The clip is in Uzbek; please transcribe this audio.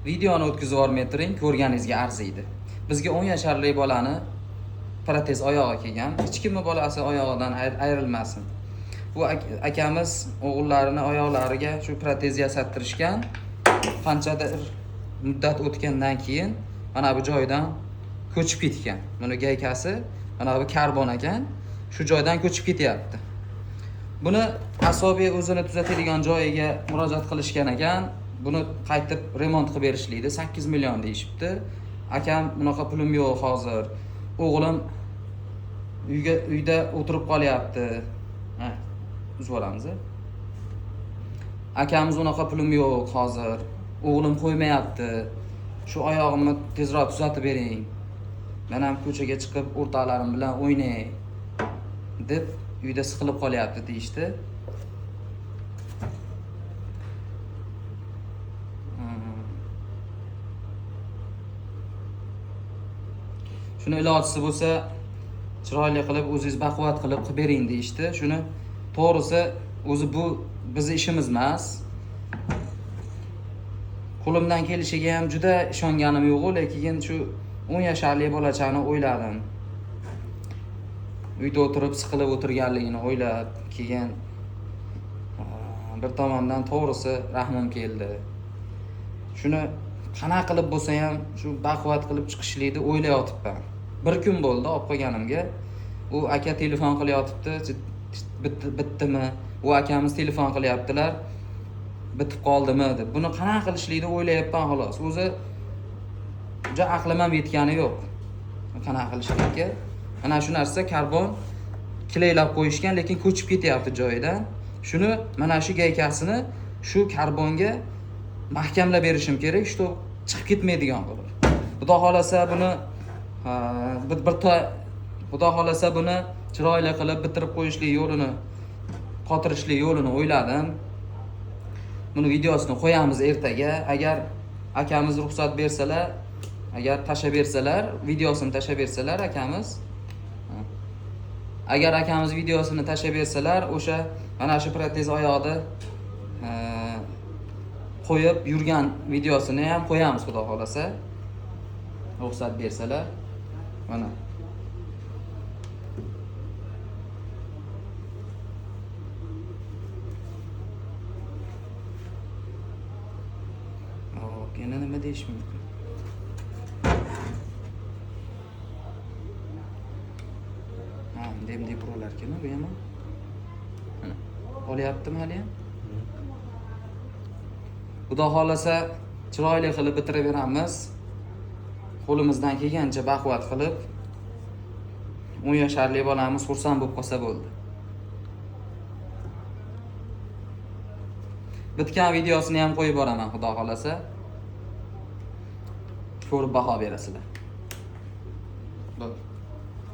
Videoni o'tkazib yubormay turing, ko'rganingizga arziydi. Bizga 10 yasharli bolani protez oyog'i kelgan. Hech kimni bolasi oyog'idan ayrilmasin. Bu akamiz o'g'illarini oyoqlariga shu protez yasattirishgan. Qanchadir muddat o'tgandan keyin mana bu joydan ko'chib ketgan. Buni gaykasi mana bu karbon ekan. Shu joydan ko'chib ketyapti. Buni asobiy o'zini tuzatadigan joyiga murojaat qilishgan ekan. Buni qaytib remont qilib berishlikdi 8 million deyishibdi. Akam bunaqa pulim yo'q hozir. O'g'lim uyda o'tirib qolyapti. Ha, uzib olamiz. Akamiz unaqa pulim yo'q hozir. O'g'lim qo'ymayapti. Shu oyog'imni tezroq tuzatib bering. Men ham ko'chaga chiqib o'rtoqlarim bilan o'ynay deb uyda siqilib qolyapti deyishdi. Shuni ilojisi bo'lsa chiroyli qilib o'zingiz baquvvat qilib qilib bering deyishdi. Shuni to'g'risi o'zi bu bizni ishimiz emas. Qo'limdan kelishiga ham juda ishonganim yo'q, lekin shu 10 yasharli bolachani o'yladim. Uyda o'tirib siqilib o'tirganligini o'ylab, keyin bir tomondan to'g'risi rahmim keldi. Shuni qana qilib bo'lsa ham shu baquvvat qilib chiqishlikni o'ylayotibman. Bir kun bo'ldi olib qo'yganimga. U aka telefon qilyotibdi, bitdimi? U akamiz telefon qilyaptilar. Bitib qoldimi deb. Buni qana qilishlikni o'ylayapman xolos. O'zi juda aqlim ham yetgani yo'q. Qana qilishlikka. Mana shu narsa karbon kleylab qo'yishgan, lekin ko'chib ketyapti joyidan. Shuni mana shu gaykasini shu karbonga mahkamlab berishim kerak, shu chiqib ketmaydigan qilib. Xudo xolasa buni Xudo xolasa buni chiroyli qilib bitirib qo'yishlik yo'lini, qotirishlik yo'lini o'yladim. Buni videosini qo'yamiz ertaga. Agar akamiz ruxsat bersalar, agar tasha bersalar, videosini tasha bersalar akamiz. Agar akamiz videosini tasha bersalar, o'sha mana shu protez oyoqni qo'yib yurgan videosini ham qo'yamiz Xudo xolasa. Ruxsat bersalar. Mana. Hop, yana nima deyish mumkin? Ha, bunday buralar ekan bu ham. Mana. Olyaptimi hali ham? Xudo xolasa chiroyli qilib bitirib beramiz. Qo'limizdan kelgancha baquvvat qilib 10 yasharli bolamiz xursand bo'lib qolsa bo'ldi. Bitgan videosini ham qo'yib boraman Xudo xolasa. Ko'rib baho berasizlar. Bo'ldi.